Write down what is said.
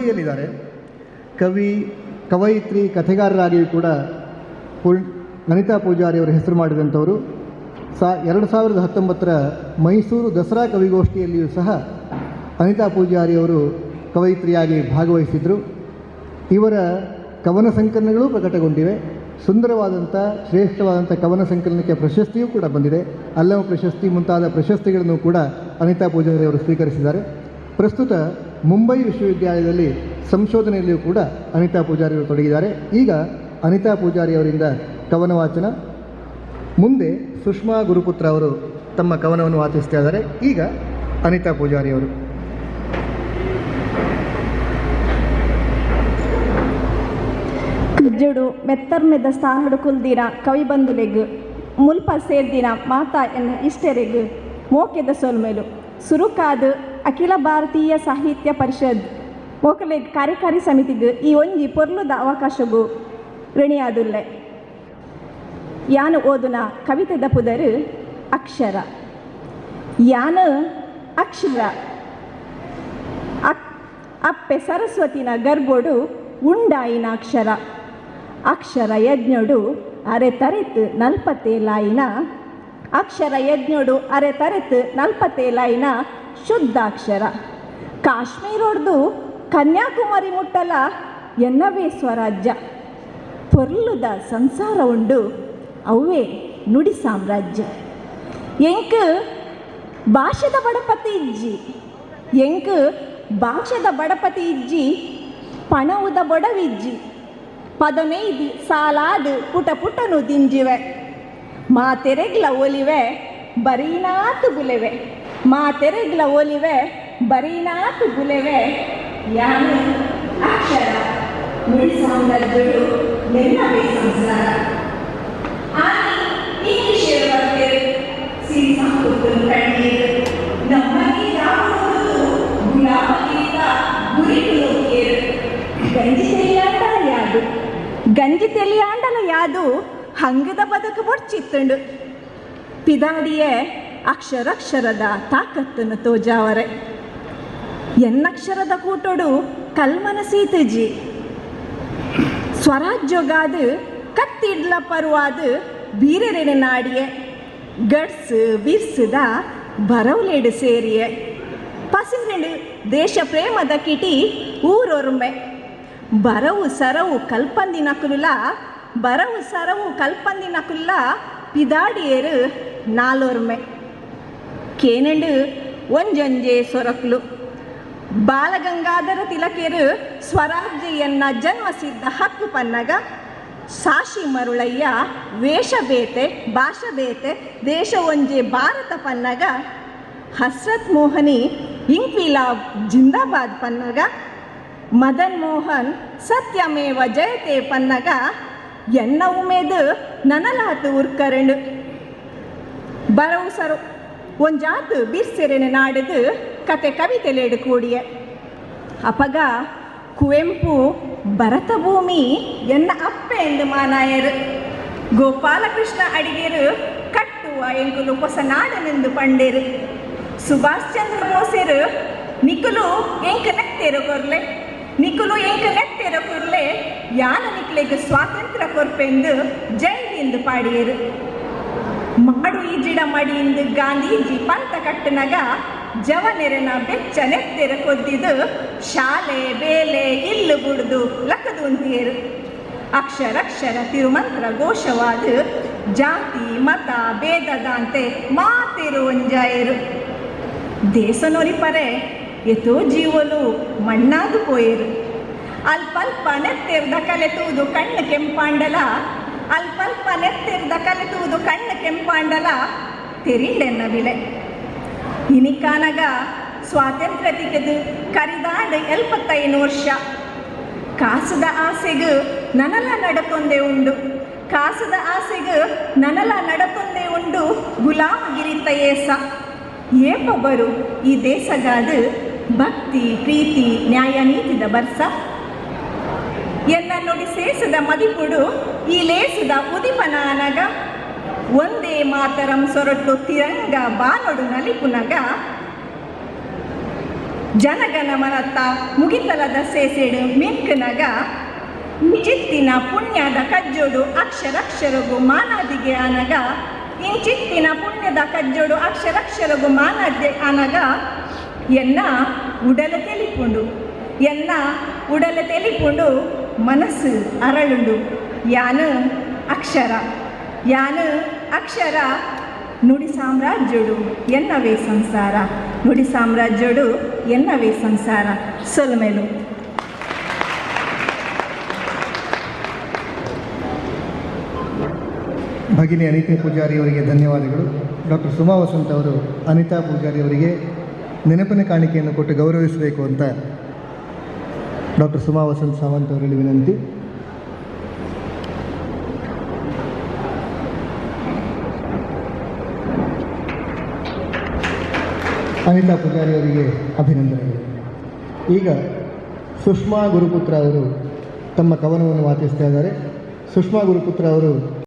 ಮುಂಬೈಯಲ್ಲಿದ್ದಾರೆ. ಕವಿ, ಕವಯಿತ್ರಿ, ಕಥೆಗಾರರಾಗಿಯೂ ಕೂಡ ಅನಿತಾ ಪೂಜಾರಿ ಅವರು ಹೆಸರು ಮಾಡಿದಂಥವರು. 2019ರ ಮೈಸೂರು ದಸರಾ ಕವಿಗೋಷ್ಠಿಯಲ್ಲಿಯೂ ಸಹ ಅನಿತಾ ಪೂಜಾರಿ ಅವರು ಕವಯಿತ್ರಿಯಾಗಿ ಭಾಗವಹಿಸಿದರು. ಇವರ ಕವನ ಸಂಕಲನಗಳೂ ಪ್ರಕಟಗೊಂಡಿವೆ. ಸುಂದರವಾದಂಥ ಶ್ರೇಷ್ಠವಾದಂಥ ಕವನ ಸಂಕಲನಕ್ಕೆ ಪ್ರಶಸ್ತಿಯೂ ಕೂಡ ಬಂದಿದೆ. ಅಲ್ಲಮ ಪ್ರಶಸ್ತಿ ಮುಂತಾದ ಪ್ರಶಸ್ತಿಗಳನ್ನು ಕೂಡ ಅನಿತಾ ಪೂಜಾರಿ ಅವರು ಸ್ವೀಕರಿಸಿದ್ದಾರೆ. ಪ್ರಸ್ತುತ ಮುಂಬೈ ವಿಶ್ವವಿದ್ಯಾಲಯದಲ್ಲಿ ಸಂಶೋಧನೆಯಲ್ಲಿಯೂ ಕೂಡ ಅನಿತಾ ಪೂಜಾರಿ ಅವರು ತೊಡಗಿದ್ದಾರೆ. ಈಗ ಅನಿತಾ ಪೂಜಾರಿ ಅವರಿಂದ ಕವನ ವಾಚನ. ಮುಂದೆ ಸುಷ್ಮಾ ಗುರುಪುತ್ರ ಅವರು ತಮ್ಮ ಕವನವನ್ನು ವಾಚಿಸ್ತಾ ಇದ್ದಾರೆ. ಈಗ ಅನಿತಾ ಪೂಜಾರಿ ಅವರು. ಕಜ್ಜಡು ಮೆತ್ತರ್ಮೆದ ಸ್ಥಾನಡು ಕುಲ್ದಿನ ಕವಿ ಬಂಧುಲೆಗ್ ಮುಲ್ಪ ಸೇರ್ದಿನ ಮಾತಾ ಎನ್ನ ಇಷ್ಟೆರೆಗ್ ಮೋಕೆದ ಸೊಲ್ಮೆಲು. ಸುರುಕಾದ್ ಅಖಿಲ ಭಾರತೀಯ ಸಾಹಿತ್ಯ ಪರಿಷದ್ ಮೋಕಲೆಗ್ ಕಾರ್ಯಕಾರಿ ಸಮಿತಿಗ್ ಈ ಒಂಜಿ ಪೊರ್ಲುದ ಅವಕಾಶಗು ಋಣಿಯಾದುಲ್ಲೆ. ಯಾನು ಓದುನ ಕವಿತೆದ ಪುದರು ಅಕ್ಷರ. ಯಾನು ಅಕ್ಷರ ಅಪ್ಪೆ ಸರಸ್ವತಿನ ಗರ್ಭೋಡು ಉಂಡಾಯಿನ ಅಕ್ಷರ. ಅಕ್ಷರ ಯಜ್ಞೋಡು ಅರೆ ತರೆತ್ ನಲ್ಪತ್ತೇಲಾಯಿನ, ಅಕ್ಷರ ಯಜ್ಞೋಡು ಅರೆ ತರೆತ್ ನಲ್ಪತ್ತೇಲಾಯಿನ ಶುದ್ಧಾಕ್ಷರ. ಕಾಶ್ಮೀರೋಡ್ದು ಕನ್ಯಾಕುಮಾರಿ ಮುಟ್ಟಲ ಎನ್ನವೇ ಸ್ವರಾಜ್ಯ. ಪೊರ್ಲುದ ಸಂಸಾರ ಉಂಡು ಅವೇ ನುಡಿ ಸಾಮ್ರಾಜ್ಯ. ಎಂಕ್ ಭಾಷೆದ ಬಡಪತಿ ಇಜ್ಜಿ, ಎಂಕ್ ಭಾಷೆದ ಬಡಪತಿ ಇಜ್ಜಿ, ಪಣವುದ ಬಡವಿಜ್ಜಿ. ಪದನೈದಿ ಸಾಲಾದು ಪುಟ ಪುಟನು ದಿಂಜಿವೆ, ಮಾತೆರೆಗ್ಲ ಒಲಿವೆ ಬರೀನಾತು ಬುಲೆವೆ, ಮಾತೆರೆಗ್ಲ ಒಲಿವೆ ಬರೀನಾತು ಬುಲೆವೆ. ಯಾನು ಅಕ್ಷರ ನುಡಿ ಸಾಮ್ರಾಜ್ಯಡು ಎನ್ನವೇ ಸಂಸಾರ. ಆನಿ ಇಂಗ್ಲಿಷ್ ಬರ್ತೇವೆ ಸಿರಿ ಸಂಪುತ್ತನು ಕಣ್ಣೀರು ನಮ್ಮಲ್ಲಿ ಯಾವುದು ಗುಲಾಮಗಿರಿತ ಗುರಿಟು ನೋಕ್ಯೇರು. ಗಂಜಿ ತೆಲಿಯಾಂಡಲ ಯಾದು, ಗಂಜಿ ತೆಲಿಯಾಂಡಲ ಯಾದು, ಹಂಗದ ಬದುಕು ಬೊಡ್ಚಿತ್ತುಂಡು. ಪಿದಾಡಿಯೇ ಅಕ್ಷರಕ್ಷರದ ತಾಕತ್ತನ್ನು ತೋಜಾವರೆ. ಎನ್ನಕ್ಷರದ ಕೂಟೋಡು ಕಲ್ಮನ ಸೀತಜಿ. ಸ್ವರಾಜ್ಯಗಾದು ಕತ್ತಿಡ್ಲ ಪರುವಾದು ಬೀರೆರೆನೆ ನಾಡಿಯೆ. ಗಡ್ಸ್ ಬಿರ್ಸುದ ಬರವುಲೇಡು ಸೇರಿಯೆ. ಪಸಿಂಡು ದೇಶ ಪ್ರೇಮದ ಕಿಟಿ ಊರೊರ್ಮೆ. ಬರವು ಸರವು ಕಲ್ಪಂದಿನ ಕುಲ್ಲ, ಬರವು ಸರವು ಕಲ್ಪಂದಿನ ಕುಲ್ಲ ಪಿದಾಡಿಯೇರು ನಾಲೊರ್ಮೆ. ಕೇನಂಡು ಒಂಜೊಂಜೆ ಸೊರಕ್ಲು. ಬಾಲಗಂಗಾಧರ ತಿಲಕೇರು ಸ್ವರಾಜ್ಯೆಯನ್ನ ಜನ್ಮಸಿದ್ಧ ಹಕ್ಕು ಪನ್ನಗ, ಸಾಶಿ ಮರುಳಯ್ಯ ವೇಷ ಬೇತೆ ಭಾಷೆ ಬೇತೆ ದೇಶ ಒಂಜೆ ಭಾರತ ಪನ್ನಗ, ಹಸ್ರತ್ ಮೋಹನಿ ಇಂಕ್ವಿಲಾಬ್ ಜಿಂದಾಬಾದ್ ಪನ್ನಗ, ಮದನ್ ಮೋಹನ್ ಸತ್ಯಮೇವ ಜಯತೆ ಪನ್ನಗ, ಎನ್ನ ಉಮೇದು ನನಲಾತು ಉರ್ಕರಣು. ಬರವು ಸರು ಒಂಜಾತು ಬಿರ್ಸೆರೆನೆ ನಾಡದು ಕತೆ ಕವಿತೆಲೇಡು ಕೂಡಿಯ. ಅಪಗ ಕುವೆಂಪು ಭರತ ಭೂಮಿ ಎನ್ನ ಅಪ್ಪೆ ಎಂದು ಮಾನಾಯರು. ಗೋಪಾಲಕೃಷ್ಣ ಅಡಿಗೆರು ಕಟ್ಟುವ ಎಂಕುಲು ಹೊಸ ನಾಡನೆಂದು ಪಂಡೇರು. ಸುಭಾಷ್ ಚಂದ್ರ ಬೋಸೆರು ನಿಕುಲು ಎಂಕ ನೆತ್ತೆರು ಕೊರ್ಲೆ, ನಿಕುಲು ಎಂಕ ನೆತ್ತೆರು ಕೊರ್ಲೆ, ಯಾನ ನಿಕ್ಲೆಗ್ ಸ್ವಾತಂತ್ರ್ಯ ಕೊರ್ಪೆಂದು ಜೈ ಹಿಂದ್ ಪಾಡಿಯರು. ಮಾಡು ಈಜಿಡ ಮಡಿಯಿಂದ ಗಾಂಧೀಜಿ ಪಂತ ಕಟ್ಟನಗ ಜವನೆರೆನ ಬೆಚ್ಚ ನೆತ್ತೆರ ಕೊದ್ದಿದು ಶಾಲೆ ಬೇಲೆ ಇಲ್ಲು ಬುಡ್ದು ಲಕ್ಕದು ಉಂತಿಯರು. ಅಕ್ಷರಕ್ಷರ ತಿರುಮಂತ್ರ ಘೋಷವಾದ ಜಾತಿ ಮತ ಭೇದದಾಂತೆ ಮಾತಿರು ಒಂಜಾಯರು. ದೇಶನೊರಿಪರೆ ಎತೋ ಜೀವಲು ಮಣ್ಣಾದು ಪೋಯರು. ಅಲ್ಪಲ್ಪ ನೆತ್ತೆರ್ದ ಕಲೆತುವುದು ಕಣ್ಣು ಕೆಂಪಾಂಡಲ, ಅಲ್ಪಲ್ಪ ನೆತ್ತೆರ್ದ ಕಲೆತುವುದು ಕಣ್ಣು ಕೆಂಪಾಂಡಲ ತೆರಿಂಡೆನ್ನ ಬಿಲೆ. ಇನಿಕಾನಗ ಸ್ವಾತಂತ್ರ್ಯ ತಿಕ್ಕದು ಕರಿದಾಂಡು 75 ವರ್ಷ. ಕಾಸದ ಆಸೆಗು ನನಲ ನಡಕೊಂದೇ ಉಂಡು, ಕಾಸದ ಆಸೆಗು ನನಲ ನಡಕೊಂದೇ ಉಂಡು ಗುಲಾಮಗಿರಿತ ಏಸ. ಏಪೊಬ್ಬರು ಈ ದೇಶಗಾದು ಭಕ್ತಿ ಪ್ರೀತಿ ನ್ಯಾಯ ನೀತಿದ ಬರ್ಸ. ಎನ್ನ ನುಡಿ ಸೇಸದ ಮದಿಪುಡು ಈ ಲೇಸದ ಉದಿಪನಾನಗ, ಒಂದೇ ಮಾತರಂ ಸೊರಟು ತಿರಂಗ ಬಾನೊಡು ನಲಿಪುನಗ. ಜನಗಣಮನತ್ತ ಮುಗಿತಲದ ಸೇಸೆಡು ಮಿಂಕುನಗ ಇಂಚಿತ್ತಿನ ಪುಣ್ಯದ ಕಜ್ಜೋಡು ಅಕ್ಷರಕ್ಷರಗು ಮಾನಾದಿಗೆ ಅನಗ, ಇಂಚಿತ್ತಿನ ಪುಣ್ಯದ ಕಜ್ಜೋಡು ಅಕ್ಷರಕ್ಷರಗು ಮಾನಾದಿ ಅನಗ, ಎನ್ನ ಉಡಲ ತೆಲಿಪುಂಡು, ಎನ್ನ ಉಡಲ ತೆಲಿಪುಂಡು, ಮನಸ್ಸು ಅರಳುಂಡು. ಯಾನು ಅಕ್ಷರ, ಯಾನು ಅಕ್ಷರ, ನುಡಿ ಸಾಮ್ರಾಜ್ಯೋಡು ಎನ್ನವೇ ಸಂಸಾರ, ನುಡಿ ಸಾಮ್ರಾಜ್ಯೋಡು ಎನ್ನವೇ ಸಂಸಾರ. ಸೊಲ್ಮೆಲು. ಭಗಿನಿ ಅನಿತಾ ಪೂಜಾರಿ ಅವರಿಗೆ ಧನ್ಯವಾದಗಳು. ಡಾಕ್ಟರ್ ಸುಮಾ ವಸಂತ್ ಅವರು ಅನಿತಾ ಪೂಜಾರಿ ಅವರಿಗೆ ನೆನಪಿನ ಕಾಣಿಕೆಯನ್ನು ಕೊಟ್ಟು ಗೌರವಿಸಬೇಕು ಅಂತ ಡಾಕ್ಟರ್ ಸುಮಾ ವಸಂತ್ ಸಾವಂತ್ ಅವರಲ್ಲಿ ವಿನಂತಿ. ಅನಿತಾ ಪೂಜಾರಿ ಅವರಿಗೆ ಅಭಿನಂದನೆಗಳು. ಈಗ ಸುಷ್ಮಾ ಗುರುಪುತ್ರ ಅವರು ತಮ್ಮ ಕವನವನ್ನು ವಾಚಿಸ್ತಾ ಇದ್ದಾರೆ. ಸುಷ್ಮಾ ಗುರುಪುತ್ರ ಅವರು.